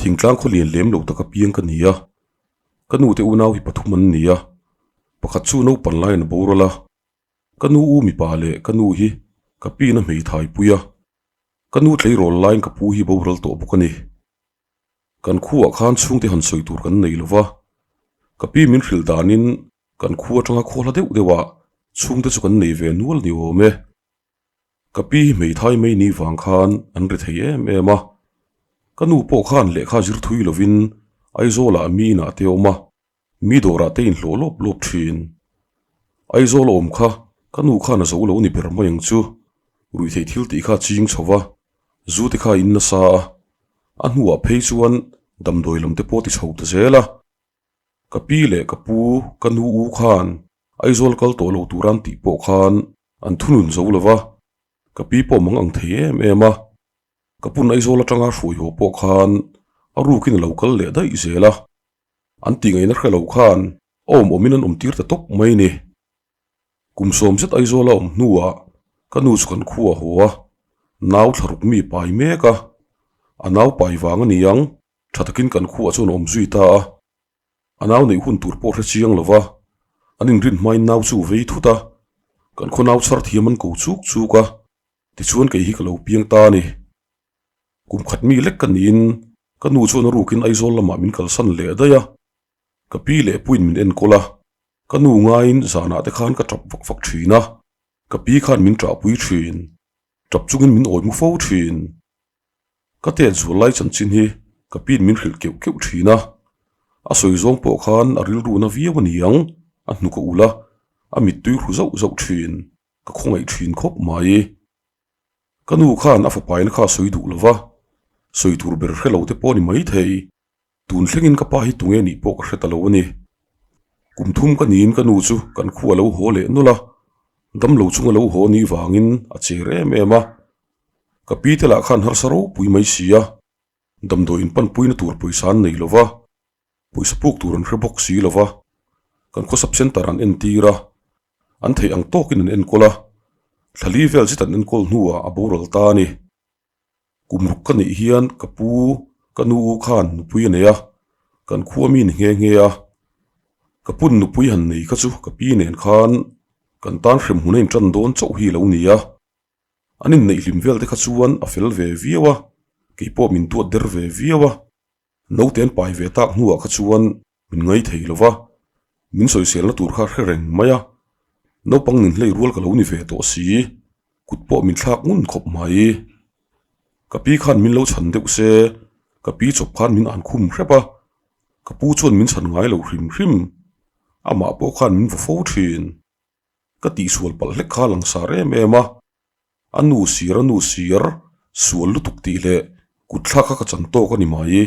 Thingtlang khaw lian lem lo taka piang ka ni a, ka nu te unau hi pathum an ni a, pakhat chu naupan laiin a boral a, ka nu u mipa leh ka nu hi ka pin a hmeithai pui a, ka nu tleirawl laiin ka pu hi boral tawh bawk a ni. Kan khuaah khan chhungte han sawi tur kan nei lo va, ka pi min hrilh danin kan khu atanga khaw hla deuh deuhah chhungte chu kan nei ve nual ni awm e. Ka pi hi hmeithai mai ni vang khan an ri thei em em a, ka nu pawh khan lehkha zir thui lovin Aizawlah mi inah te awm a, mi dawrah te inhlawh lawp lawp thin. Aizawl a awm kha ka nu khan a zo lo ni ber mai ang chu, ruihtheih thil tih kha a ching chho va, zu te kha a in nasa a, a hnuah phei chuan damdawi lam te pawh a ti chho ta zel a. Ka pi leh ka pu, ka nu u khan Aizawl kal tawh lo tur an tih pawh khan an thunun zo lo va, ka pi pawh mang ang thei em em a. Ka pun Aizawl atanga hruai haw pawh khan a rukin a lo kal leh daih zel a. An tih ngaihna hre lo khan a awm awmin an awm tir ta tawp mai ni. Kum sawm zet Aizawl a awm hnuah ka nu chu kan khu a haw a, nau thlaruk mi pai mek a. A nau pai vang a ni ang, tha takin kan khuah chuan a awm zui ta a. A nau neih hun tur pawh hre chiang lo va, an inrin hmain nau chu vei thut a, kan khaw nau chhar thiam an ko chuk chuk a, tichuan kei hi ka lo piang ta a ni. Kum khat mi lek ka niin ka nu chuan a rukin Aizawl lamah min kalsan leh daih a, ka pi leh puiin min enkawl a, ka nu ngaiin zanah te khan ka tap vak vak thin a, ka pi khan min ṭahpui thin, tap chungin min awi mu fo thin. Ka tet zual lai chanchin hi ka pin min hrilh keuh keuh thin a, a sawi zawng pawh khan a rilru na viau a ni ang, a hnuk a ulh a, a mittui hru zauh zauh thin, ka khawngaih thin khawp mai. Ka nu khan a fapaina kha a sawi duh lo va, sawi tur ber hre lo te pawh a ni maithei. Tun thlengin ka pa hi tunge nih pawh ka hre ta lo a ni. Kum thum ka niin ka nu chu kan khu a lo haw leh nawlh a, damlo chung a lo haw ni vangin a cher em em a. Ka pi te lah khan harsa ropui mai si a, damdawi in panpuina tur pawisa an nei lo va, pawisa puk tur an hre bawk si lo va, kan khaw sub centre an entir a, an theih ang tawkin an enkawl a, thlali vel zet an enkawl hnuah a boral ta a ni. Kum ruk ka neih hian ka pu, ka nu u khan nupui a nei a, kan khua mi ni nghe nghe a. Ka pun nupui han nei kha chu ka pi nen khan kan tan hrem hmun a intan dawn chauh hi a lo ni a. An inneih hlim vel te kha chuan a fel ve viau a, keipawh min duat der ve viau a. Naute an pai ve tak hnuah kha chuan min ngai thei lo va, min sawiselna tur kha hre reng mai a, naupang nin hlei rual ka lo ni ve tawh si, kut pawh min thlak ngun khawp mai. Ka pi khan min lo chhan deuh se, ka pi chawp khan min an khum hrep a, ka pu chuan min chhan ngai lo hrim hrim, amah pawh khan min vaw fo thin. Ka tihsual palh hlek kha langsar em em a, A nu sir a nu sir, sual lutuk tih leh kut thlak kha ka chan tawk a ni mai.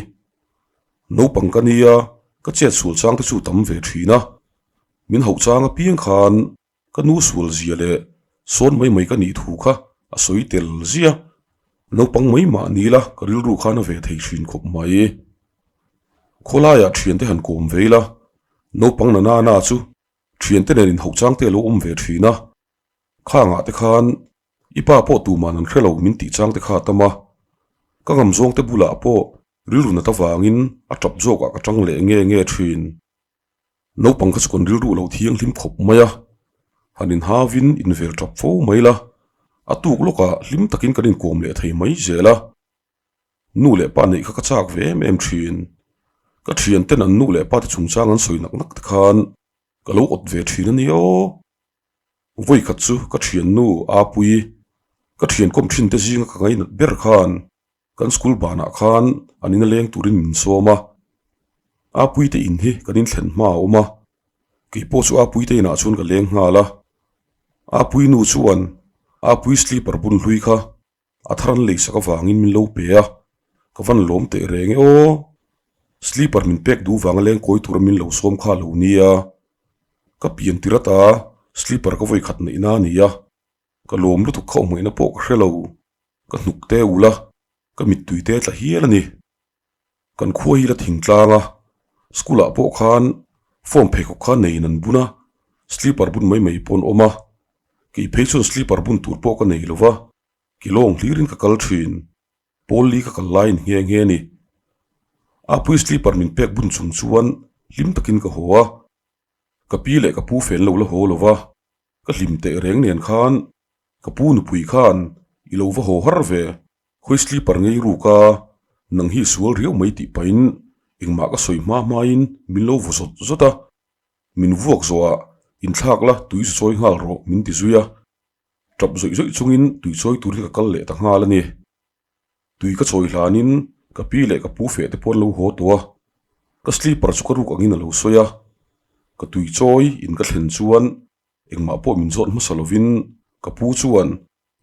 Naupang ka nia, ka chet sual chang te chu tam ve thin a. Min hauh chang apiang khan ka nu sual zia leh sawn mai mai ka nih thu kha a sawi tel zia. Naupang mai mah ni la ka rilru khan a ve thei thin khawp mai. Khawlaiah thiante han kawm ve ila, naupang na na na chu thiante nen inhauh chang te a lo awm ve thin a. Khangah te khan i pa pawh tuman an hre lo min tih chang te kha a tam a, ka ngam zawng te bulah pawh rilru nat avangin a tap zawkah ka tang leh nge nge thin. Naupang kha chu kan rilru lo thianghlim khawp mai a, han inhavin invel tap fo mai la, a tuk lawkah hlim takin kan inkawm leh thei mai zel a. Nu leh pa neih kha ka chak ve em em thin. Ka thianten an nu leh pa te chungchang an sawi nak nak te khan ka lo awt ve thin a nia aw. Vawi khat chu ka thiannu Apui, ka thian kawm thin te zinga ka ngainat ber khan kan school banah khan an ina leng turin min sawm a. Apui te in hi kan inthlen hma a awm a, kei pawh chu Apui te inah chuan ka leng nghal a. Apui nu chuan Apui sleeper bun hlui kha A thar an leisak avangin min lo pe a, ka van lawm teh reng e aw. Sleeper min pek duh vanga leng kawi tura min lo sawm kha a lo nia. Ka pian tir ata sleeper ka vawi khat neih na a ni a, ka lawm lutuk kha awmngaihna pawh ka hre lo. Ka hnuk te ul a, ka mittui te tla hial a ni. Kan khua hi la thing tlang a, school ah pawh khan form pheikhawk kha neiin an bun a, sleeper bun mai mai pawh an awm a, kei phei chuan sleeper bun tur pawh ka nei lo va, ki lawng hlirin ka kal thin, pawl li ka kal laiin nghe nghe a ni. Apui slipper min pek bun chung chuan hlim takin ka haw a, ka pi leh ka pu fen lo la haw lo va, ka hlim teh reng nen khan ka pu nupui khan i lo va haw har ve, khawi slipper ngei ruk a, nang hi sual riau mai tih pahin engmah ka sawi hma hmain min lo vaw zawt zawt a, min vuak zawhah inthlak la tui zu chawi nghal rawh min ti zui a, tap zawih zawih chungin tui chawi turin ka kal leh ta nghal a ni. Tui ka chawi hlanin ka pi leh ka pu feh te pawh an lo haw tawh a, ka slipper chu ka ruk angin a lo sawi a, ka tui chawi in ka thlen chuan engmah pawh min zawt hmasa lovin ka pu chuan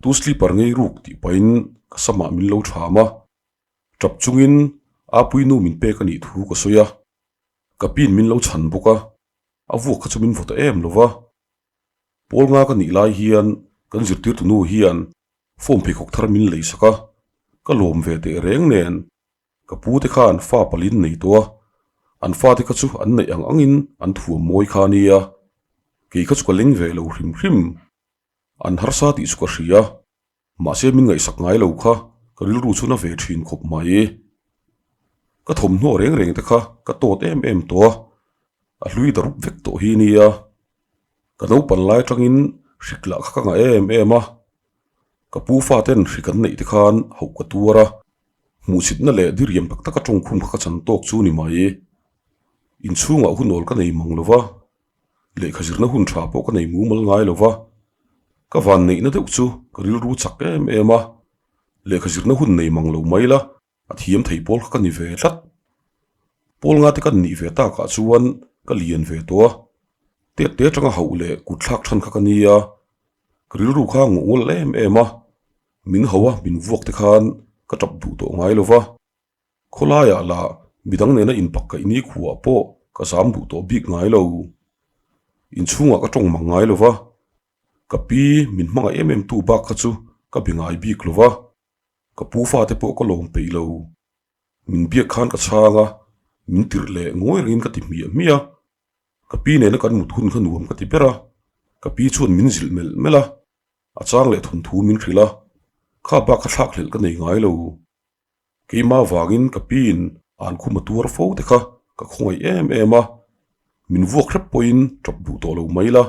tu slipper ngei ruk tih pahin ka samah min lo tham a, tap chungin Apui nu min pek a nih thu ka sawi a, ka piin min lo chhan bawk a, a vuak kha chu min vaw ta em lova. Pawl nga ka nih lai hian kan zirtirtu nu hian Form pheikhawk thar min lei sak a, ka lawm ve teh reng nen ka pu te khan fa palin nei tawh a, an fa te kha chu an neih ang angin an thuam mawi kha a nia, kei kha chu ka leng ve lo hrim hrim. An harsa tih chu ka hria, mahse min ngaihsak ngai lo kha ka rilru chu na ve thin khawp mai. Ka thawmhnaw reng reng te kha ka tawt em em tawh a, a hlui darup vek tawh hi nia. Ka naupan lai atangin hrik lah kha ka ngah em em a, ka pu faten hrik an neih te khan hauh ka tuar a, hmuhchitna leh diriam tak taka tawngkhum kha ka chan tawk chu ni mai. Inchhungah hunawl ka nei mang lo va, lehkha zirna hun tha pawh ka nei mumal ngai lo va, ka van neihna deuh chu ka rilru chak em em a, lehkha zirna hun nei mang lo mai la, A thiam thei pawl kha ka ni ve tlat. Pawl nga te kan nih ve takah chuan ka lian ve tawh a, tet te atanga hauh leh kut thlak than kha ka nia, ka rilru kha nguh ngawlh em em a, min hauh a min vuak te khan ka tap duh tawh ngai lo va, khawlaiah lah midang nena inpakkaih ni khuah pawh ka zam duh tawh bik ngai lo. Inchhungah ka tawng mang ngai lo va, ka pi min hmangaih em em tu bak kha chu ka be ngai bik lo va. Ka pu fate pawh ka lawm peih lo. Min biak khan ka chhang a, min tirh leh ngawi rengin ka ti hmiah hmiah a. Ka pi nena kan mut hun kha nuam ka ti ber a, ka pi chuan min zilh melh melh a, a chang leh thawnthu min hrilh a, kha bak kha thlak hlelh ka nei ngai lo. Keimah vangin ka piin an khum a tuar fo te kha ka khawngaih em em a, min vuak hrep pawhin tap duh tawh lo mai la,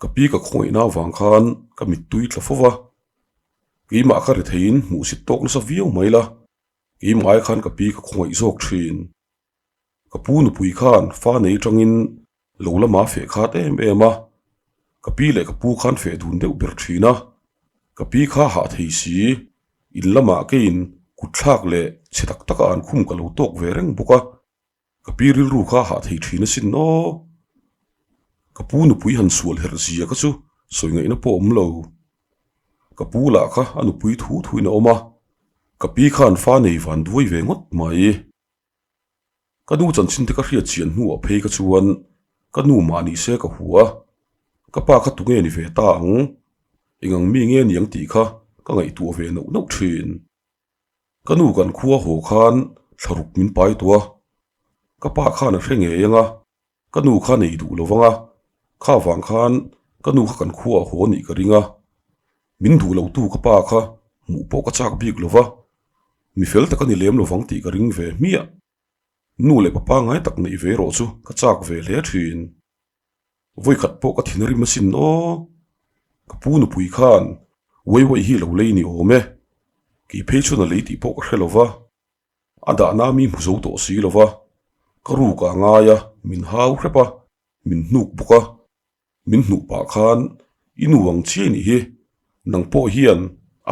ka pi ka khawngaihna avang khan ka mittui tla fo va. Keimah ka ri theiin hmuhsit tawk nasa viau mai la, keimah ai khan ka pi ka khawngaih zawk thin. Ka pu nupui khan fa nei tangin lo lama feh khat em em a, ka pi leh ka pu khan feh dun deuh ber thin a, ka pi kha hah thei si, in lamah keiin kutthlak leh chhe tak taka an khum ka lo tawk ve reng bawk a. Ka pi rilru kha hah thei thin asin aw. Ka pu nupui han sual herh zia kha chu sawi ngaihna pawh awm lo. Ka pu lah kha a nupui thu thuin a awm a, ka pi khan fa nei van duai ve ngawt mai. Ka nu chanchin te ka hriat chian hnuah phei kha chuan ka nu mah ni se ka hua. Ka pa kha tunge ni ve ta ang? Eng ang mi nge niang tih kha ka ngaihtuah ve nauh nauh thin. Ka nu kan khua haw khan thlaruk min pai tawh a, ka pa khan a hre ngei ang a, ka nu kha nei duh lo vang a, kha vang khan ka nu kha kan khua a haw nih ka ring a, min duh lo tu ka pa kha hmuh pawh ka chak bik lo va, mi fel tak a ni lem lo vang tih ka ring ve hmiah. Nu leh pa pangngai tak neih ve erawh chu ka chak ve hle thin. Vawikhat pawh ka thin rim asin aw. Ka pu nupui khan Weiwei hi lo lei ni awm e. Kei phei chuan a lei tih pawh ka hre lo va. A dahna mi hmu zo tawh si lo va. Ka ruk ah ngai a, min hau hrep a, min hnuk bawk a. Min hnuh pah khan i nu ang chiai nih hi, nang pawh hian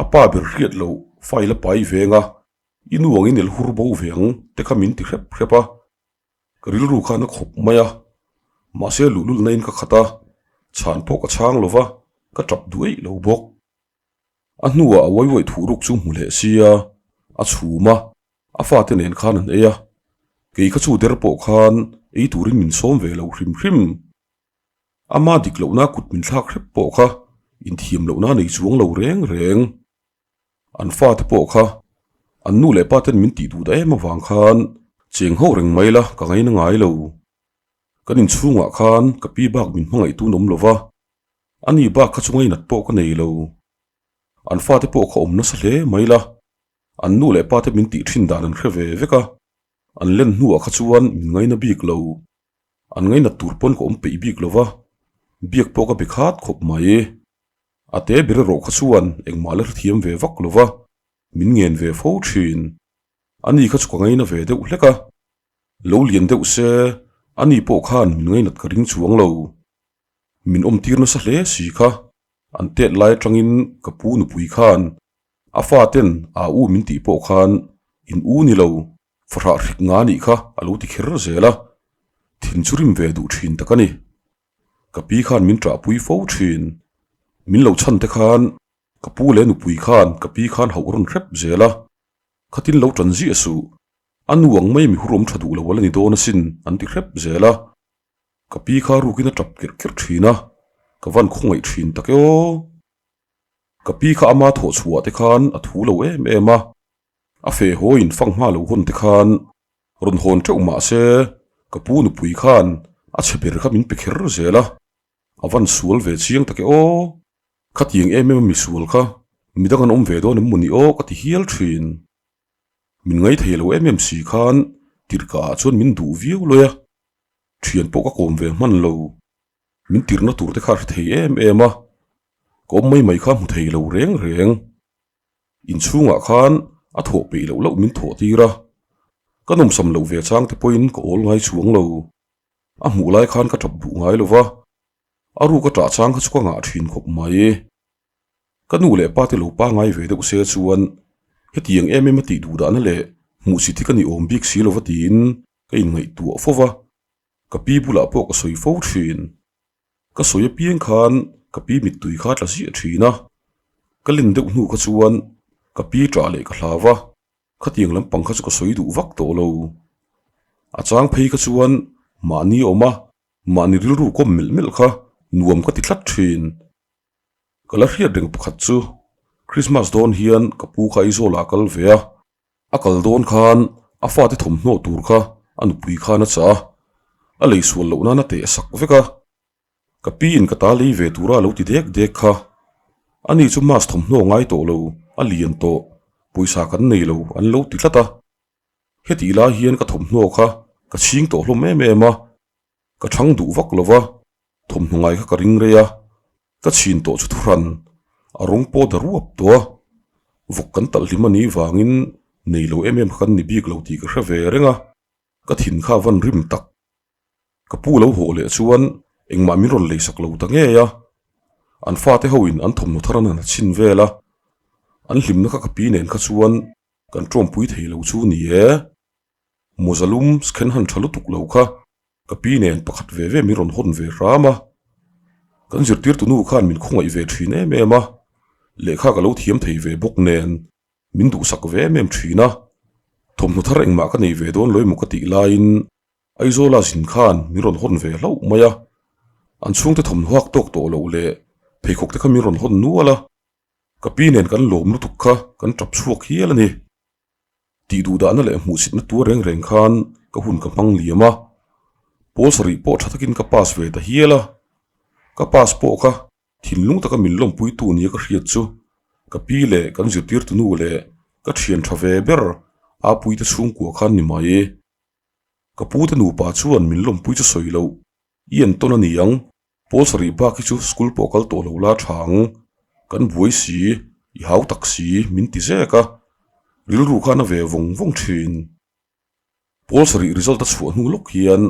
a pa ber hriat loh file a pai veng a, i nu angin i la hur bo ve ang te kha min ti hrep hrep a. Ka rilru khan a khawp mai a, mahse luhlulna in ka khat a, chhan pawh ka chhang lo va, ka tap duh eih lo bawk. A hnuah a uaiuaih thuh ruk chu hmu leh sia, a chhum a, a fate nen khan an ei a, kei kha chu der pawh khan ei turin min sawm ve lo hrim hrim. Ama dik lohna kut min thlak hrep pawh kha inthiam lohna nei chuang lo reng reng. An fate pawh kha an nu leh pa ten min tih duh dah em avang khan cheng ho reng mai la ka ngaina ngai lo. Kan inchhungah khan ka pi bak min hmangaih tun awm lo va, ani bak kha chu ngainat pawh ka nei lo. An fate pawh kha awm nasa hle mai la, an nu leh pa te min tih thin dan an hre ve vek a. An len hnuah kha chuan min ngaina bik lo. An ngainat tur pawn ka awm peih bik lo va, biak pawh ka be khat khawp mai. A te ber erawh kha chuan engmah la hrethiam ve vak lo va, min ngen ve fo thin. Ani kha chu ka ngaina ve deuh hlek a. Lo lian deuh se, ani pawh khan min ngainat ka ring chuang lo. Min awm tir nasa hle si kha, an tet lai atangin ka pu nupui khan a faten a u min tih pawh khan in u ni lo, fahrah hrik nga nih kha a lo ti kher zel a, thin chu rim ve duh thin tak a ni. Ka pi khan min ṭahpui fo thin. Min lo chhan te khan ka pu leh nupui khan ka pi khan hauh rawn hrep zel a, khatin lo ṭan ziah suh, a nu ang mai mi hurawm ṭha duh lo a la ni dawn asin an ti hrep zel a. Ka pi kha rukin a ṭap kerh kerh ṭhin a, ka van khawngaih ṭhin tak e aw. Ka pi kha ama thawh chhuah te khan a thu lo em em a, a feh hawiin fang hma lo hawn te khan rawn hawn teuh mah se ka pu nupui khan a chhe ber kha min pe kher zel a, a van sual ve chiang tak e aw. Khatiang em em a misual kha midang an awm ve dawn em mawni aw ka ti hial thin. Min ngaithei lo em em si khan tirhka ah chuan min duh viau lawi a, thian pawh ka kawm ve hman lo. Min tirhna tur te kha a hre thei em em a, ka awm mai mai kha hmu thei lo reng reng. Inchhungah khan a thawh peih loh loh min thawh tir a, ka nawmsam loh ve chang te pawhin ka awl ngai chuang lo. A hmuh lai khan ka tap duh ngai lo va, a ruk a tah chang kha chu ka ngah thin khawp mai. Ka nu leh pa te lo pangai ve deuh se chuan hetiang em em a tih duh dahna leh hmuhsit hi ka ni awm bik si lo va tiin ka inngaihtuah fo va, ka pi bulah pawh ka sawi fo thin. Ka sawi apiang khan ka pi mittui kha tla ziah thin a, ka len deuh hnu kha chuan ka pi ṭah leh ka hlau va, khatiang lampang kha chu ka sawi duh vak tawh lo. A chang phei kha chuan mahni awm a, mahni rilru kawm melh melh kha nuam ka ti tlat thin. Ka la hriat reng pakhat chu Christmas dawn hian ka pu kha Aizawl ah a kal ve a, a kal dawn khan a fate thawmhnaw tur kha a nupui khan a chah a, a lei sual loh nan a teh sak vek a, ka pi in ka ta lei ve tura a lo ti dek dek kha, ani chu mask thawmhnaw ngai tawh lo, a lian tawh, pawisa kan nei lo an lo ti tlat a, hetih lai hian ka thawmhnaw kha ka chhing tawh hlawm em em a, ka chhang duh vak lo va. Thawmhnaw ngai kha ka ring rei a, ka chhin tawh chu thuhran a rawng pawh da ruap tawh a, vawk kan talh hlim a nih vangin nei lo em em kha kan ni bik lo tih ka hre ve reng a, ka thin kha a van rim tak. Ka pu lo haw leh chuan engmah min rawn leisak lo ta ngei a, an fate hoin an thawmhnaw thar an han chhin vel a, an hlimna kha ka pi nen kha chuan kan tawmpui thei lo chu ni e. Mawzalum scen han tha lutuk lo kha. Ka pi nen pakhat ve ve min rawn hawn ve hram a, kan zirtirtu nu khan min khawngaih ve thin em em a, lehkha ka lo thiam thei ve bawk nen min duhsak ve em em thin a, thawmhnaw thar engmah ka nei ve dawn lo emaw ka tih laiin Aizawla zin khan min rawn hawn ve hlauh mai a, an chhungte thawmhnaw hak tawk tawh loh leh pheikhawk te kha min rawn hawn nual a, ka pi nen kan lawm lutuk kha kan tap chhuak hial a ni. Tih duhdahna leh hmuhsitna tuar reng reng khan ka hun ka hmang liam a, pawl sarih pawh tha takin ka pass ve ta hial a, ka pass pawh kha thinlung taka min lawmpuitu nia ka hriat chu ka pi leh kan zirtirtu nu leh ka thian tha ve ber Apuite chhungkua khan ni mai. Ka pute nupa chuan min lawmpui chu sawi loh i en tawn a ni ang. Pawl sarih bak hi chu school pawh kal tawh lo la tha ang, kan buai si, i hau tak si min ti zek a, rilru khan a ve vawng vawng thin. Pawl sarih result a chhuah hnu lawk hian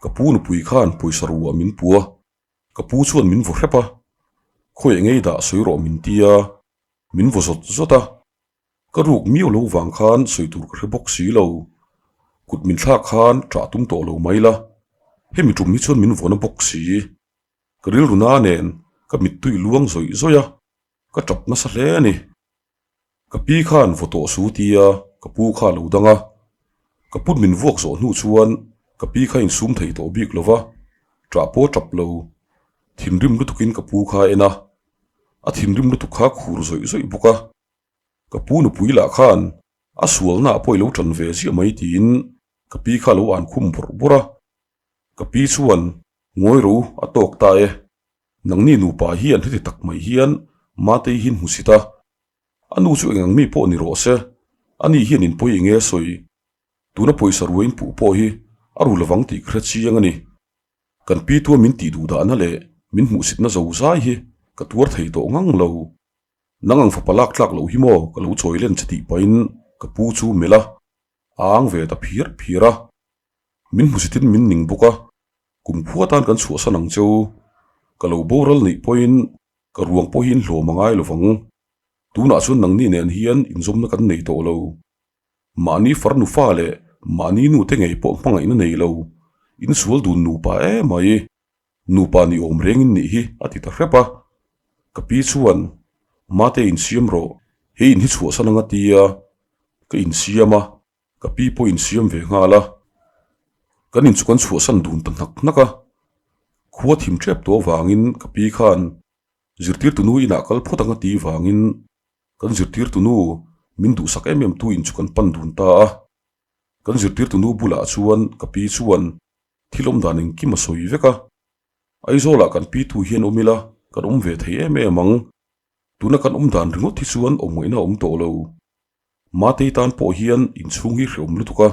ka pu nupui khan pawisa ruah min pu a, ka pu chuan min vaw hrep a, khawiah ngei dah sawi rawh min ti a, min vaw zawt zawt a. Ka ruk miau lo vang khan sawi tur ka hre bawk si lo. Kut min thlak khan ṭah tum tawh lo mai la. Hemi ṭum hi chuan min vawn a bawk si. Ka rilru na nen ka mittui luang zawih zawih a, ka ṭap nasa hle a ni. Ka pi khan vaw tawh su tia ka pu kha a lo dang a. Ka put min vuak zawh hnu chuan ka pi kha insum thei tawh bik lo va, ṭah pawh ṭap lo. Thinrim lutukin ka pu kha a en a, a thinrim lutuk kha a khur zawih zawih bawk a. Ka pu nupui lah khan a sualna ah pawh i lo tan ve ziah mai tiin ka pi kha a lo an khum bawrh bawrh a. Ka pi chuan ngawi ro a tawk ta e. Nangni nupa hian heti tak mai hian Matei hi hmu sit a. A nu chu eng ang mi pawh ni rawh se, ani hian in pawi enge a sawi. Tuna pawisa ruai in puh pawh hi a ru lovang tih ka hre chiang a ni. Kan pi tua min tih duh dahna leh min hmuhsitna zo zai hi ka tuar thei tawh ngang lo. Nang ang fapa lak tlak loh hi maw ka lo chawi len che tih pahin ka pu chu melh a, a ang ve ta phiar phiar a. Min hmusitin min ning bawk a, kum khua tan kan chhuahsan ang cheu. Ka lo boral nih pawhin ka ruang pawh hi in hlawm a ngai lovang. Tunah chuan nangni nen hian inzawmna kan nei tawh lo. Mahni farnu fa leh mahni nu te ngei pawh hmangaihna nei lo, insual dun nupa emai. Nupa ni awm reng in nih hi a ti ta hrep a. Ka pi chuan, Mate insiam rawh, hei in hi chhuahsan anga tia ka insiam a, ka pi pawh insiam ve nghal a. Kan in chu kan chhuahsan dun ta hnak hnak a. Khua thim tep tawh avangin ka pi khan zirtirtu nu inah kal phawt anga ti vangin Kan zirtirtu nu min duhsak em em tu in chu kan pan dun ta a. Kan zirtirtu nu bulah chuan ka pi chuan thil awm dan engkim a sawi vek a. Aizawlah kan pi tu hian awm ila kan awm ve thei em em ang. Tuna kan awm dan ringawt hi chuan awm ngaihna a awm tawh lo. Matei tan pawh hian inchhung hi hrehawm lutuk a.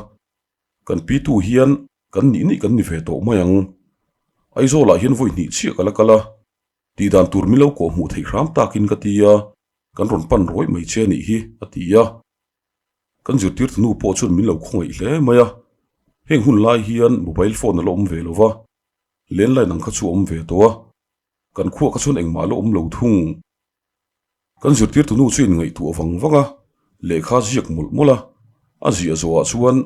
Kan pi tu hian kan nih nih kan ni ve tawh mai ang. Aizawlah hian vawi hnih chiah ka la kal a. Tih dan tur min lo kawh hmuh theih hram takin ka ti a. Kan rawn pan rawih mai che a nih hi, a ti a. Kan zirtirtu nu pawh chuan min lo khawngaih hle mai a. Heng hun lai hian mobile phone a la awm ve lo va, landline ang kha chu a awm ve tawh a. Kan khuah kha chuan engmah a la awm lo thung. Kan zirtirtu nu chu inngaihtuah vang vang a, lehkha ziak mawlh mawlh a. A ziah zawhah chuan,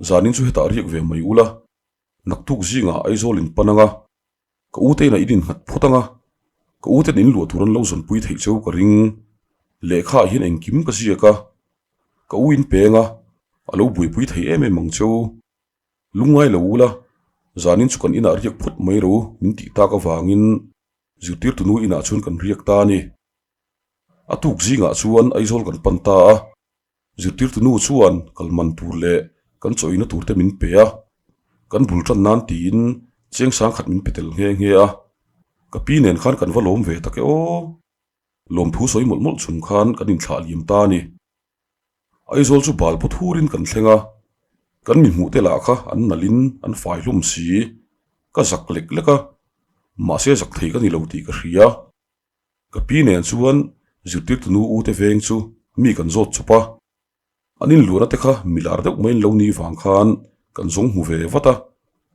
Zanin chu hetah riak ve mai ula, naktuk zingah Aizawl in pan ang a, Ka u te inah in innghat phawt ang a, ka u ten in luah tur an lo zawnpui theih cheu ka ring. Lehkha ah hian engkim ka ziak a, ka u in peng a, a lo buaipui thei em em ang cheu. Lungngai lo ula, zanin chu kan inah riak phawt mai ro min tih tak avangin zirtirtu nu inah chuan kan riak ta a ni. A tuk zingah chuan Aizawl kan pan ta a. Zirtirtu nu chuan kal man tur leh kan chawina tur te min pe a, kan bul tan nan tiin chiang sang khat min pe tel nghe nghe a, ka pi nen khan kan va lawm ve tak e aw. Lawmthu sawi mawlh mawlh chung khan kan inthlah liam ta a ni. Aizawl chu bal paw thurin kan thleng a, kan mi hmuh te lah kha an nalhin an fai hlawm si, ka zak lek lek a, mahse zak thei ka ni lo tih ka hria. Ka pi nen chuan zirtirtu nu u te veng chu mi kan zawt chawp a, an inluahna te kha milar deuh mai in lo ni vang khan kan zawng hmu ve vat a,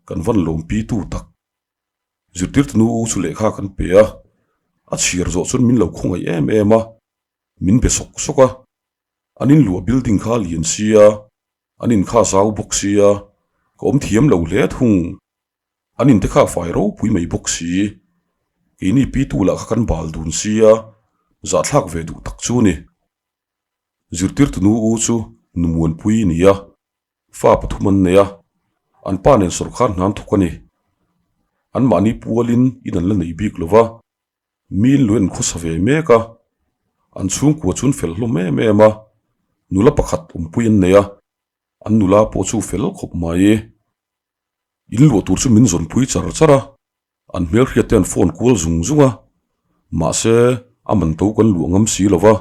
kan van lawm pi tu tak. Zirtirtu nu u chu lehkha kan pe a, a chhiar zawh chuan min lo khawngaih em em a, min be sawk sawk a, an inluah building kha a lian sia, an in kha a zau bawk sia, ka awm thiam lo hle thung. An inte kha a fai ropui mai bawk si. Keini pitu lah kha kan bal dun sia, zahthlak ve duh tak chu ni. Zirtirtu nu u chu nu Muanpui ni a, fa pathum an nei a, an pa nen sawrkar hna an thawk a ni. Anmahni pualin in an la nei bik lo va, miin lui an khawsa ve mek a, an chhungkua chu an fel hlawm em em a, nula pakhat awmpui an nei a, an nula pawh chu fel khawp mai. In luah tur chu min zawnpui char char a, an hmelhriat te an phone kual zung zung a, mahse a man to kan luah ngam si lo va,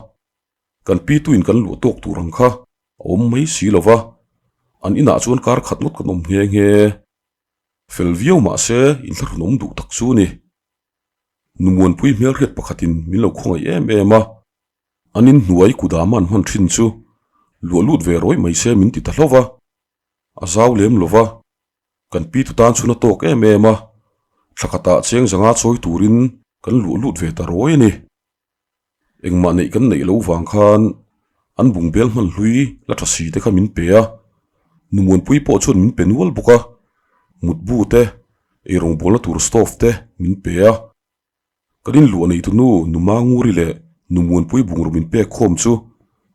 kan pi tuin kan luah tawk tur ang kha a awm mai si lo va, an inah chuan kar khat ngawt kan awm nghe nghe. Fel viau mahse inthlahrun awm duh tak chu ni. Numuanpui hmelhriat pakhatin min lo khawngaih em em a, an inhnuai kudama an hman thin chu luah lut ve rawih mai se min ti ta hlauh va. A zau lem lo va, kan pi tu tan chhun a tawk em em a, thla khatah cheng zanga chawi turin kan luh lut ve ta rawi a ni. Engmah neih kan neih loh vang khan an bungbel hman hlui la tha si te kha min pe a, Numuanpui pawh chuan min pe nual bawk a, mutbu te, eirawngbawlna tur stove te min pe a. Kan inluah neitu nu Numa Nguri leh Nu Muanpui bungraw min pek khawm chu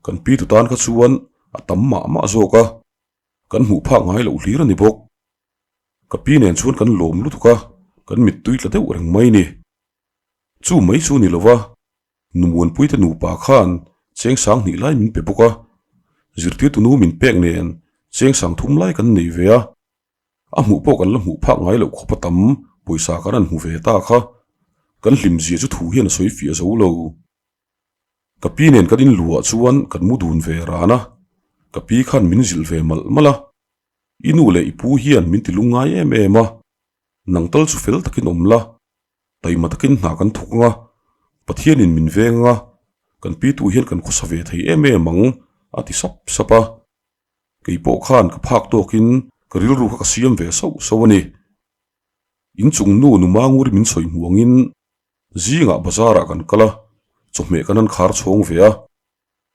kan pi tu tan kha chuan a tam mah mah zawk a, kan hmuh phak ngai loh hlir a ni bawk. Ka pi nen chuan kan lawm lutuk a, kan mittui tla deuh reng mai ni. Chu mai chu ni lova, Nu Muanpui te nupa khan cheng sang hnih lai min pe bawk a, zirtirtu nu min pek nen cheng sang thum lai kan nei ve a. A hmuh pawh kan la hmuh phak ngai loh khawp a tam pawisa kan han hmu ve ta kha. Kan hlim zia chu thu hian a sawi fiah zo lo. Ka pi nen kan inluah chuan kan mu dun ve ran a, ka pi khan min zilh ve malh malh a. I nu leh i pu hian min ti lungngai em em a, nang tal chu fel takin awm la, taima takin hna kan thawk ang a, Pathianin min veng ang a, kan pitu hian kan khawsa ve thei em em ang, a ti sap sap a. Kei pawh khan ka phak tawkin ka rilru kha ka siam ve sauh sauh a ni. Inchung nu nu Manguri min sawi hmuh angin zingah bazarah kan kal a, chawhmeh kan han khar chhawng ve a.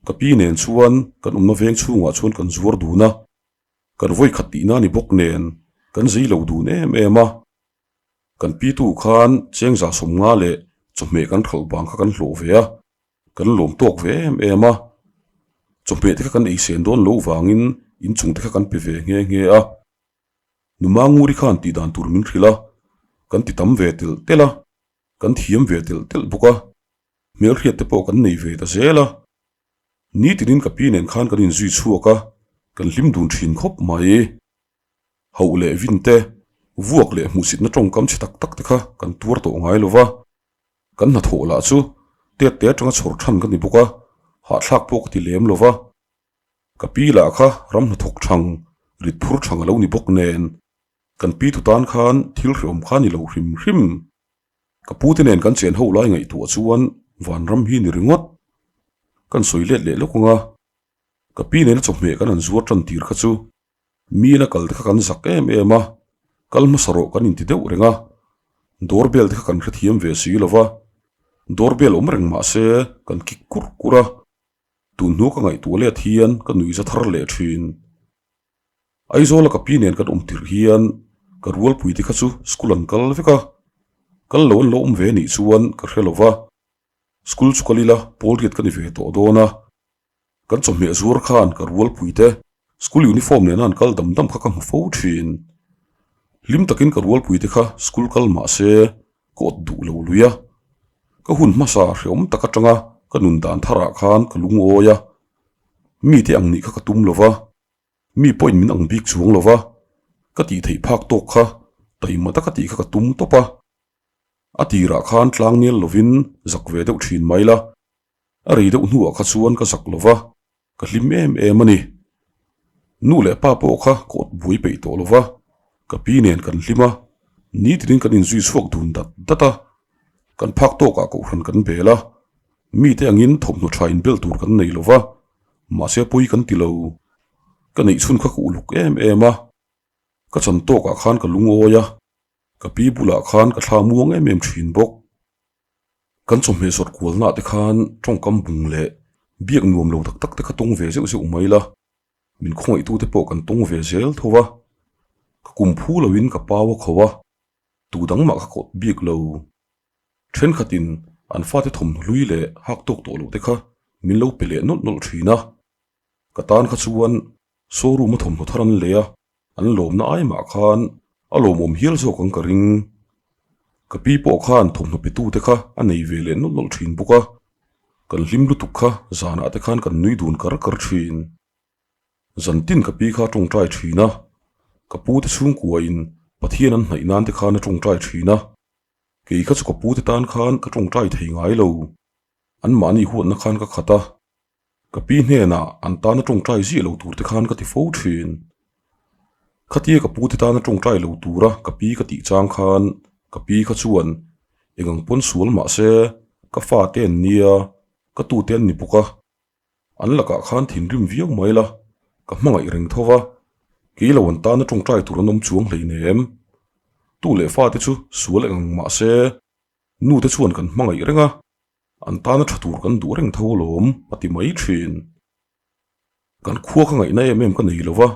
Ka pi nen chuan kan awmna veng chhungah chuan kan zuar dun a, kan vawi khat tihna ni bawk nen kan zei lo dun em em a. Kan pi tu khan chengza 50 leh chawhmeh kan hralh vang kha kan hlawh ve a, kan lawm tawk ve em em a. Chawhmeh te kha kan ei sen dawn loh vangin inchung te kha kan pe ve nghe nghe a. Numa Nguri khan tih dan tur min hrilh a, kan ti tam ve telh telh a, kan thiam ve telh telh bawk a. Hmelhriat te pawh kan nei ve ta zel a, nitinin ka pi nen khan kan inzui chhuak a, kan hlim dun thin khawp mai. Hauh leh vin te, vuak leh hmuhsitna tawngkam chhe tak tak te kha kan tuar tawh ngai lo va, kan hnathawh lah chu tet te atanga chhawr than ka ni bawk a, hahthlak pawh ka ti lem lo va. Ka pi lah kha ram hnathawk thang, rit phur thang a lo ni bawk nen, kan pi tu tan khan thil hreawm kha ni lo hrim hrim. Ka pu te nen kan chen ho lai ngaihtuah chuan vanram hi ni ringawt. Kan sawi let leh lawk ang a, ka pi nena chawhmeh kan han zuar tan tir kha chu mi ina kal te kha kan zak em em a, kal hmasa rawh kan inti deuh reng a, doorbell te kha kan hrethiam ve si lo va, doorbell awm reng mah se kan kik kur kur a, tun hnu ka ngaihtuah let hian ka nuihza thar leh thin. Aizawla ka pi nen kan awm tirh hian ka rualpui te kha chu school an kal vek a, kal lo an lo awm ve nih chuan ka hre lo va, school chu kal ila pawl riat ka ni ve tawh dawn a, kan chawhmeh zuar khan ka rualpui te school uniform nena an kal dam dam kha ka hmu fo thin. Hlim takin ka rualpui te kha school kal mah se ka awt duh lo lui a, ka hun hmasa hreawm tak atanga ka nun dan tharah khan ka lungawi a, mite ang nih kha ka tum lo va. Mi pawhin min ang bik chuang lo va, ka tih theih phak tawk kha taima taka tih kha ka tum tawp a. A tirah khan tlang nel lovin zak ve deuh thin mai la, a rei deuh hnuah kha chuan ka zak lo va, ka hlim em em a ni. Nu leh pa pawh kha ka awt buai peih tawh lo va, ka pi nen kan hlim a, nitinin kan inzui chhuak dun dat dat a, kan phak tawkah kohhran kan bel a, mite angin thawmhnaw tha inbel tur kan nei lo va, Mahse pawi kan ti lo. Ka neih chhun kha ka uluk em em a, ka chan tawkah khan ka lungawi a, ka pi bulah khan ka thla muang em em thin bawk. Kan chawhmeh zawrh kualnaah te khan tawngkam bung leh biak nuam lo tak tak te kha tawng ve zeuh zeuh mai la, min khawngaihtute pawh kan tawng ve zel tho va, ka kum phu loin ka pau a kho a, tu dang mah ka kawt bik lo. Thenkhatin an fate thawmhnaw hlui leh hak tawk tawh loh te kha min lo pe leh nawlh nawlh thin a. Ka tan kha chuan showroom a thawmhnaw thar an lei a, an lawmna ai mah khan a lawmawm hial zawk ang ka ring. Ka pi pawh khan thawmhnaw pe tu te kha a nei ve leh nawlh nawlh thin bawk a, kan hlim lutuk kha zanah te khan kan nui dun kar kar thin. Zantin ka pi kha a tawngtai thin a, ka pu te chhungkuain Pathian an hnaih nan te khan a tawngtai thin a. Kei kha chu ka pute tan khan ka tawngtai thei ngai lo. Anmahni huatna khan ka khat a, ka pi hnenah an tana tawngtai ziah lo tur te khan ka ti fo thin. Khatia ka pute tana tawngtai lo tura ka pi ka tih chang khan ka pi kha chuan eng ang pawn sual mah se ka fate an nia, ka tute an ni bawk a, An lakah khan thinrim viau mai la, ka hmangaih reng tho va, kei lo an tana tawngtai tur an awm chuang hleinem. Tu leh fate chu sual eng ang mah se, nu te chuan kan hmangaih reng a, an tana tha tur kan duh reng tho alawm, a ti mai thin. Kan khua ka ngaihna em em ka nei lo va,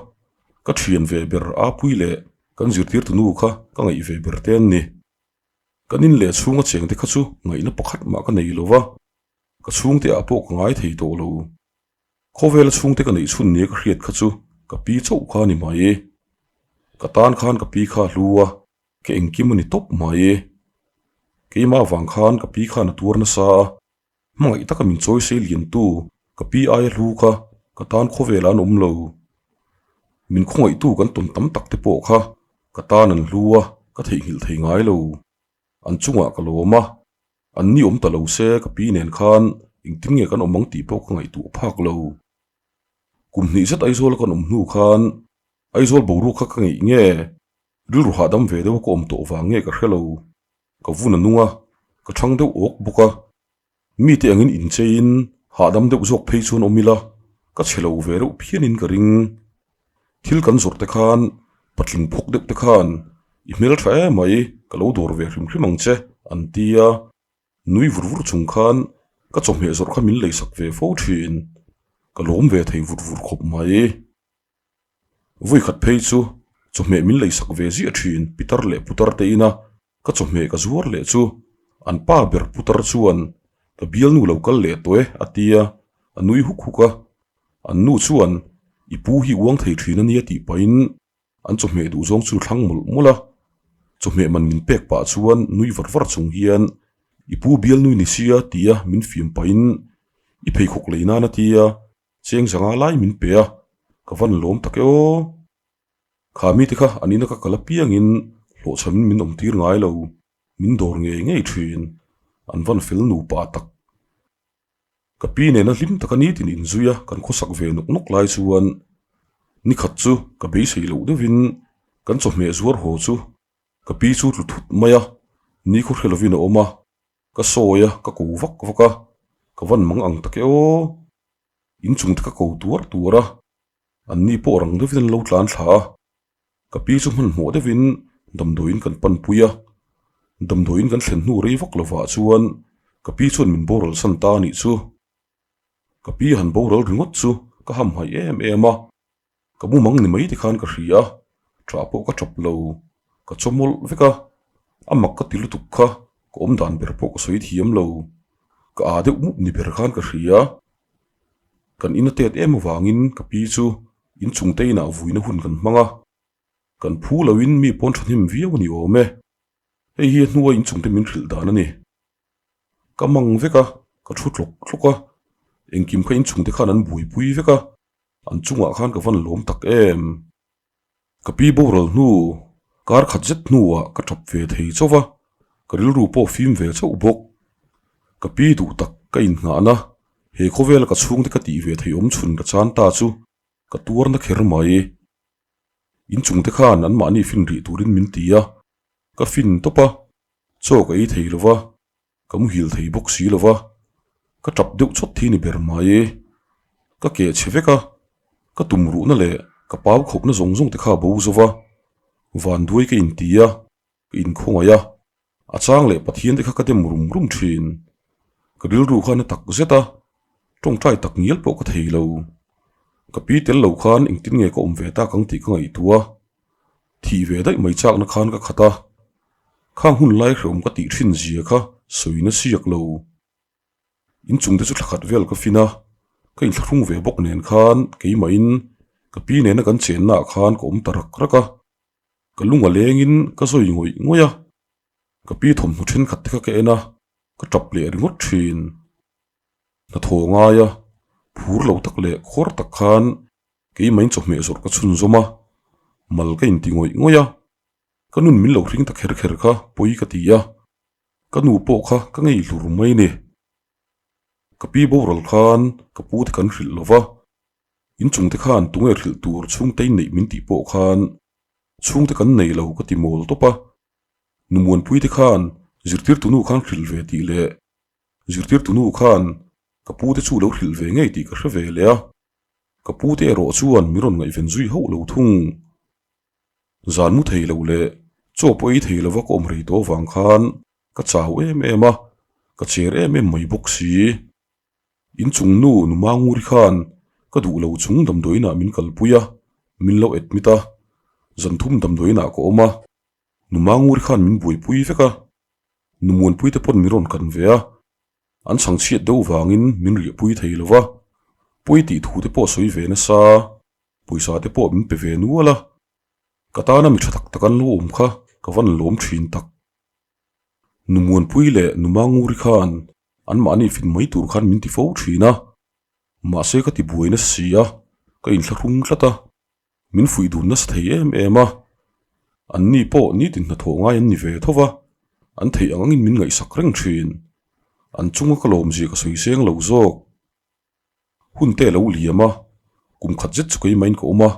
ka thian ve ber Apui leh kan zirtirtu nu kha ka ngaih ve ber te an ni. Kan in leh chhunga chengte kha chu ngaihna pakhat mah ka nei lo va, Ka chhungte ah pawh ka ngai thei tawh lo. Khawvela chhungte ka neih chhun nia ka hriat kha chu ka pi chauh kha a ni mai. Ka tan khan ka pi kha a hlu a, ka engkim a ni tawp mai. Keimah vang khan ka pi khan a tuar nasa a, hmangaih taka min chawi sei liantu ka pi aia hlu kha ka tan khawvelah an awm lo. Min khawngaihtu kan tawn tam tak te pawh kha ka tan an hlu a, ka theihnghilh thei ngai lo. An chungah ka lawm a. An ni awm ta lo se ka pi nen khan engtin nge kan awm ang tih pawh ka ngaihtuah phak lo. Kum hnih zet Aizawl a kan awm hnu khan Aizawl boruak kha ka ngeih nge? Rilru hahdam ve deuh a ka awm tawh vang nge ka hre lo. Ka vun a nung a, ka chhang deuh awk bawk a. Mite angin incheiin hahdam deuh zawk phei chuan awm ila, ka chhe lo ve reuh phianin ka ring. Thil kan zawrh te khan, patling phawk deuh te khan, I hmeltha emai, ka lo dawr ve hrim hrim ang che, an ti a. Nui vur vur chung khan ka chawhmeh zawrh kha min leisak ve fo thin. Ka lawm ve thei vur vur khawp mai. Vawikhat phei chu chawhmeh min leisak ve ziah thin pitar leh putar te ina ka chawhmeh ka zuar leh chu an pa ber putar chuan ka bialnu lo kal leh tawh e a ti a, a nui huk huk a. An nu chuan i pu hi uang thei thin a nia tih pahin An chawhmeh duh zawng chu thlang mawlh mawlh a, chawhmeh man min pek pah chuan nui var var chung hian i pu bialnui ni sia tia min fiam pahin i pheikhawk lei nan a tia cheng zanga lai min pe a, ka van lawm tak e aw. Kha mite kha an ina ka kal apiangin hlawhchhamin min awm tir ngai lo, min dawr ngei ngei thin, an van fel nupa tak. Ka pi nena hlim taka nitin inzui a kan khawsak ve nawk nawk lai chuan nikhat chu ka beisei loh deuhin kan chawhmeh zuar haw chu ka pi chu tlu thut mai a, ni khaw hre lovin a awm a, ka sawi a, ka ko vak vak a, ka van mang ang tak e aw. Inchung te ka ko tuar tuar a, anni pawh rang deuhin an lo tlan thla a, Ka pi chu hmanhmawh deuhin damdawiin kan panpui a, damdawiin kan thlen hnu rei vak lovah chuan ka pi chuan min boral san ta a nih chu. Ka pi han boral ringawt chu ka hamhaih em em a, ka mumang ni mai te khan ka hria a, ṭah pawh ka ṭap lo, ka chaw mawlh vek a, a mak ka ti lutuk kha ka awm dan ber pawh ka sawi thiam lo, ka â deuh mup ni ber khan ka hria. Kan in a tet em avangin ka pi chu Inchung te inah vuina hun kan hmang a, kan phu loin mi pawn thahnem viau a ni awm e. Hei hi a hnua inchung te min hrilh dan a ni. Ka mang vek a, ka thu tlawk tlawk a, engkim kha inchung te khan an buaipui vek a, an chungah khan ka van lawm tak em. Ka pi boral hnu kar khat zet hnuah ka tap ve thei chauh va, ka rilru pawh fim ve chauh bawk. Ka pi duh tak ka innghahna He khawvela ka chhungte ka tih ve theih awm chhun ka chan ta chu ka tuarna kher mai. Inchungte khan anmahni fin rih turin min ti a, ka fin tawp a, chaw ka ei thei lo va, ka muhil thei bawk si lo va, ka tap deuh chawt thi ni ber mai. Ka keh chhe vek a, ka tum ruhna leh ka pau khawpna zawng zawng te kha a bo zo va, vanduai ka inti a, ka inkhawngaih a. A chang leh Pathian te kha ka dem rum rum thin. Ka rilru khan a tak zet a, tawngtai tak ngial pawh ka thei lo. Ka pi tel lo khan engtin nge ka awm ve tak ang tih ka ngaihtuah a, thih ve daih mai chakna khan ka khat a. Khang hun lai hrehawm ka tih thin zia kha sawi na siak lo. Inchung te chu thla khat vel ka fin a, ka inthlahrung ve bawk nen khan keimahin ka pi nena kan chennaah khan ka awm ta rak rak a. Ka lung a lengin ka zawi ngawih ngawih a, ka pi thawmhnaw thenkhat te kha ka en a, ka tap leh ringawt thin. Hnathawh ngai a, phur lo tak leh khawr tak khan keimahin chawhmeh zawrh ka chhunzawm a, mal ka inti ngawih ngawih a, ka nun min lo hring ta kher kher kha pawi ka ti a, ka nu pawh kha ka ngei hlur mai ni. Ka pi boral khan ka pu te kan hrilh lo va, inchung te khan tunge hrilh tur chhungte inneih min tih pawh khan Chhungte kan nei lo ka ti mawl tawp a, Numuanpui te khan zirtirtu nu khan hrilh ve tih leh zirtirtu nu khan ka pu te chu lo hrilh ve ngei tih ka hre ve leh a, ka pu te erawh chuan min rawn ngaihven zui hauh lo thung. Zan mu thei lo leh chaw pawh ei thei lova ka awm rei tawh avang khan ka chau em em a, ka cher em em mai bawk si. Inchung nu nu Manguri khan ka duh lo chung damdawiinah min kalpui a, min lo admit a, zanthum damdawiinah ka awm a, nu Manguri khan min buaipui vek a, nu Muanpui te pawn min rawn kan ve a, an chhangchhiat deuh vangin min riahpui thei lo va, pawi tih thu te pawh sawi ve nasa, pawisa te pawh min pe ve nual a, ka tana mi tha tak tak an lo awm kha ka van lawm thin tak. Nu Muanpui leh nu Manguri khan Anmahni fin mai tur khan min ti fo thin a, mahse ka ti buai nasa si a, ka inthlahrung tlat a, min fuih dun nasa thei em em a. Anni pawh nitin hnathawh ngai an ni ve tho va, an theih ang angin min ngaihsak reng thin. An chunga ka lawmzia ka sawi seng lo zawk. Hun te a lo liam a, kum khat zet chu keimahin ka awm a.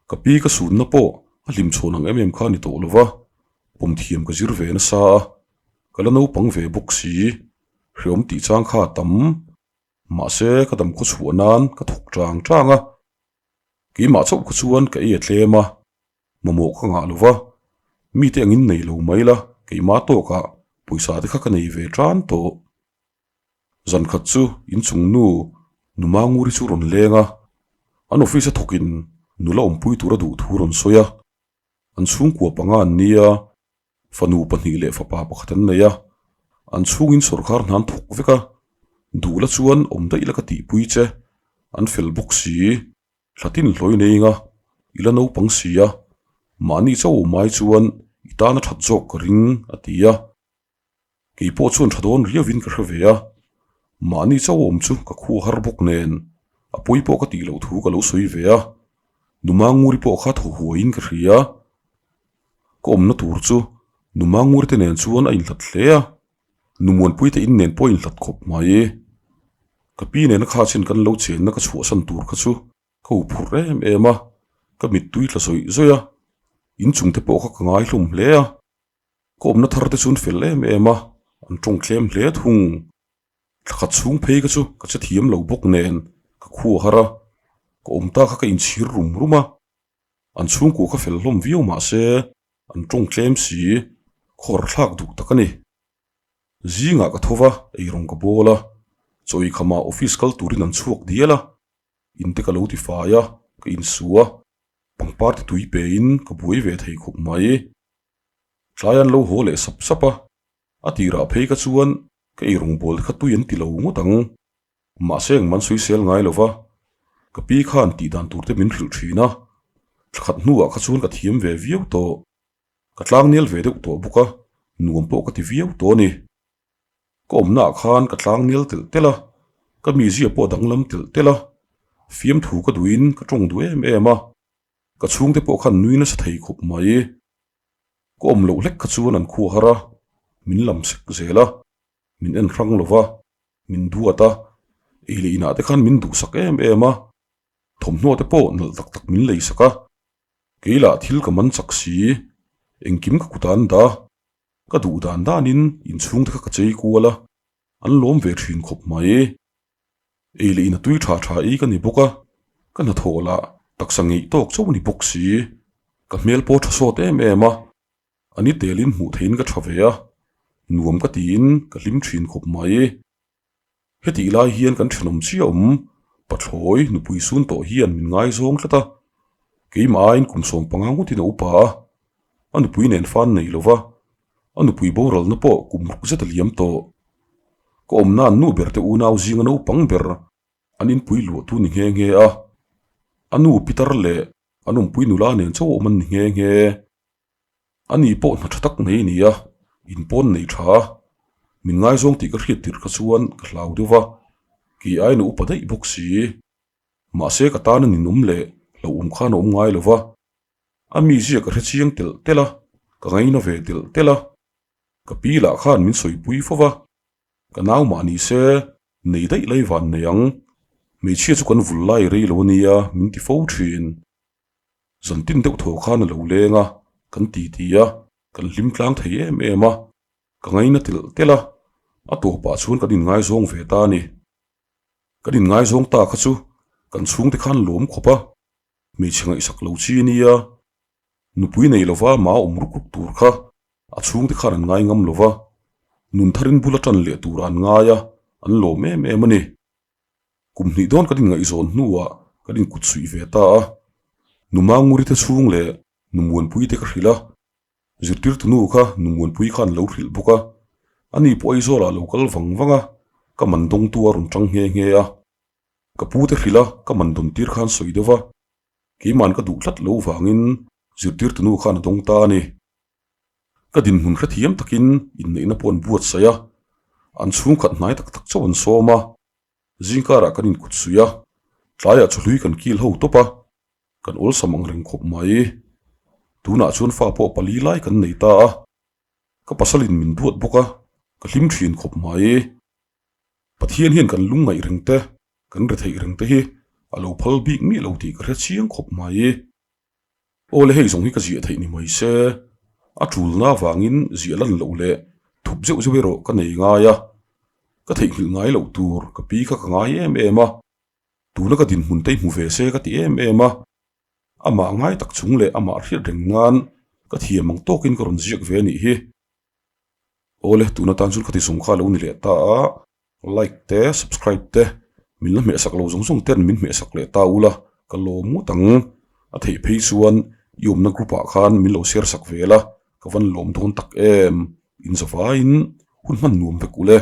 Ka pi ka sunna pawh a hlimchhawn ang em em kha a ni tawh lo va, pawm thiam ka zir ve nasa a, ka la naupang ve bawk si, hreawm tih chang kha a tam. Mahse, ka dam khaw chhuah nan ka thawk chang chang a, keimah chauh kha chuan ka ei a tlem a, mamawh ka ngah lo va, mite angin nei lo mai la, keimah tawkah pawisa te kha ka nei ve tan tawh. Zan khat chu inchung nu Numanguri chu rawn leng a, an office a thawkin nula awmpui tura duh thu rawn sawi a, an chhungkua panga an nia, fanu pahnih leh fapa pakhat an nei a, an chhungin sawrkar hna an thawk vek a, duh la chuan awm daih la ka tihpui che, an fel bawk si, thlatin hlawi nei anga i la naupang si a, mahni chauh awm ai chuan i tana that zawk ka ring a ti a. Kei pawh chuan tha dawn riauin ka hre ve a, mahni chauh awm chu ka khu har bawk nen a pawi pawh ka tih loh thu ka lo sawi ve a, Numanguri pawh kha thaw huaiin ka hria. Ka awmna tur chu Numanguri te nen chuan a inhlat hle a, Numuanpui te in nen pawh a inhlat khawp mai. Ka pi nena kha chin kan lo chenna ka chhuahsan tur kha chu ka huphurh em em a, ka mittui tla zawih zawih a, inchung te pawh kha ka ngai hlawm hle a. Ka awmna thar te chu an fel em em a, an tawng tlem hle thung. Thla khat chhung phei kha chu ka che thiam lo bawk nen ka khu a har a, ka awm ta kha ka inchhir rum rum a. An chhungkua kha fel hlawm viau mah se an tawng tlem si, khawr thlak duh tak a ni. Zingah ka tho va, eirawng ka bawl a, chaw eikham ah office kal turin an chhuak dial a, in te ka lo ti fai a, ka insu a, pangpar te tui pe in ka buai ve thei khawp mai. Tlai an lo haw leh sap sap a, a tirah phei kha chuan ka ei rawngbawl te kha tui an ti lo ngawt ang. Mahse engmah an sawisel ngai lo va, ka pi khan tih dan tur te min hrilh thin a, thla khat hnuah kha chuan ka thiam ve viau tawh. Ka tlangnel ve deuh tawh bawk a, nuam pawh ka ti viau tawh a ni. Ka awmnaah khan ka tlangnel telh telh a, ka mizia pawh a danglam telh telh a, fiamthu ka duhin ka tawng duh em em a, ka chhungte pawh khan nui nasa thei khawp mai. Ka awm loh hlek kha chuan an khuah har a, min lam sek zel a, min en hrang lo va, min duat a, ei leh inah te khan min duhsak em em a, thawmhnaw te pawh nalh tak tak min lei sak a, kei lah thil ka man chak si, engkim ka kut a an dah, ka duh dan danin inchhung te kha ka chei kual a, an lawm ve thin khawp mai. Ei leh in a tui tha tha ei ka ni bawk a, ka hnathawh lah taksa ngeih tawk chauh a ni bawk si. Ka hmel pawh tha sawt em em a, a ni telin hmuh theihin ka tha ve a, nuam ka tiin ka hlim thin khawp mai. Hetih lai hian kan thenawm chiah awm, pathlawi nupui sun tawh hian min ngaizawng tlat a, keimah aiin kum 15 ngawtin a upa a, a nupui nen fan nei lo va, A nupui boralna pawh kum ruk zet a liam tawh. Ka awmna an nu ber te unau zinga naupang ber an inpui luah tu ni nghe nghe a. A nu Peter leh an awmpui nula nen chauh awm an ni nghe nghe. A ni pawh hna tha tak nei a ni a, in pawn nei tha a. Min ngaizawng tih ka hriat tirh kha chuan ka hlau deuh va, kei aiin a upa daih bawk si. Mahse ka tan a ninawm leh hlauhawm khan a awm ngai lo va. A mizia ka hre chiang telh telh a, ka ngaina ve telh telh a. Ka pi lah khan min sawipui fo va, ka nau mah ni se, nei daih lai van nei ang. Hmeichhia chu kan vul lai rei lo a nia min ti fo thin. Zantin deuh thaw khan a lo leng a, kan ti ti a, kan hlim tlang thei em em a, ka ngaina telh telh a, a tawpah chuan kan inngaizawng ve ta a ni. Kan inngaizawng ta kha chu kan chhungte khan lawm khawp a. Hmeichhe ngaihsak lo chi a nia, nupui nei lova ma awm ruk ruk tur kha a chhungte khan an ngai ngam lova, nun tharin bula tan leh tur an ngai a, an lawm em em a ni. Kum hnih dawn kan inngaihzawn hnuah kan inkut suih ve ta a, Nu Manguri te chhung leh Nu Muanpui te ka hrilh a, zirtirtu nu kha Nu Muanpui khan lo hrilh bawk a, ani pawh Aizawlah a lo kal vang vang a, ka man dawngtu a rawn tang nghe nghe a. Ka pu te hrilh a, ka man dawn tir khan sawi deuh va, keima'n ka duh tlat lo vangin zirtirtu nu khan a dawng ta a ni. Ka dinhmun hrethiam takin inneihna pawh an buatsaih a, an chhungkhat hnai tak tak chauh an sawm a, zingkarah kan inkut suih a, tlaiah chawhlui kan kil ho tawp a, kan awlsam ang reng khawp mai. Tunah chuan fa pawh pali lai kan nei ta a, ka pasalin min duat bawk a, ka hlim thin khawp mai. Pathian hian kan lungngaih reng te, kan retheih reng te hi a lo phal bik miah lo tih ka hre chiang khawp mai. Aw le hei zawng hi ka ziah theih ni mai se, a tulna avangin ziah lan loh leh thup zeuh zeuh erawh ka nei ngai a, ka theihnghilh ngai loh tur ka pi kha ka ngai em em a, tuna ka dinhmun te hi hmu ve se ka ti em em a, amah ngai tak chung leh amah hriat reng nan ka thiam ang tawkin ka rawn ziak ve a nih hi. Aw le tuna tan chuan ka ti zawng kha a lo ni leh ta a. Like te subscribe te min la hmehsak lo zawng zawng ten min hmehsak leh ta ula ka lawm ngawt ang. A theih phei chuan i awmna group ah khan min lo share sak ve la ka van lawm dawn tak em. Inzavaiin hun hman nuam vek ule.